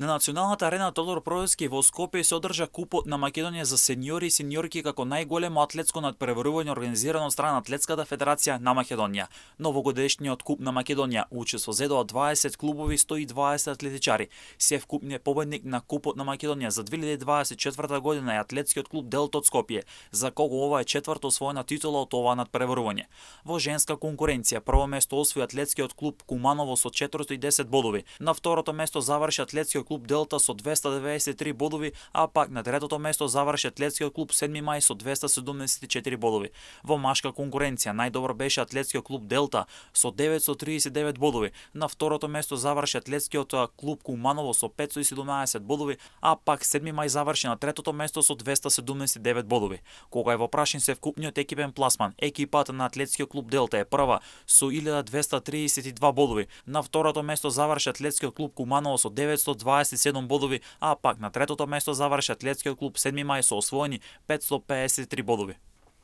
На националната арена Тодор Проевски во Скопје се одржа Купот на Македонија за сениори и сениорки како најголемо атлетско надпреварување организирано од страна на Атлетската федерација на Македонија. Новогодишниот Куп на Македонија учество зедоа 20 клубови, 120 атлетичари. Севкупниот победник на Купот на Македонија за 2024 година е Атлетскиот клуб Делта од Скопје, за кого ова е четврто освоена титула од ова надпреварување. Во женска конкуренција прво место освои Атлетскиот клуб Куманово со 410 бодови. На второто место заврши Атлетскиот клуб Делта со 293 бодови, а пак на третото место заврши Атлетскиот клуб 7 мај со 274 бодови. Во машка конкуренција најдобар беше Атлетскиот клуб Делта со 939 бодови. На второто место заврши Атлетскиот клуб Куманово со 517 бодови, а пак 7 мај заврши на третото место со 279 бодови. Кога е во прашање севкупниот екипен пласман, екипата на Атлетскиот клуб Делта е прва со 1232 бодови. На второто место заврши Атлетскиот клуб Куманово со 927 бодови, а пак на третото место заврши Атлетскиот клуб 7 мај со освоени 553 бодови.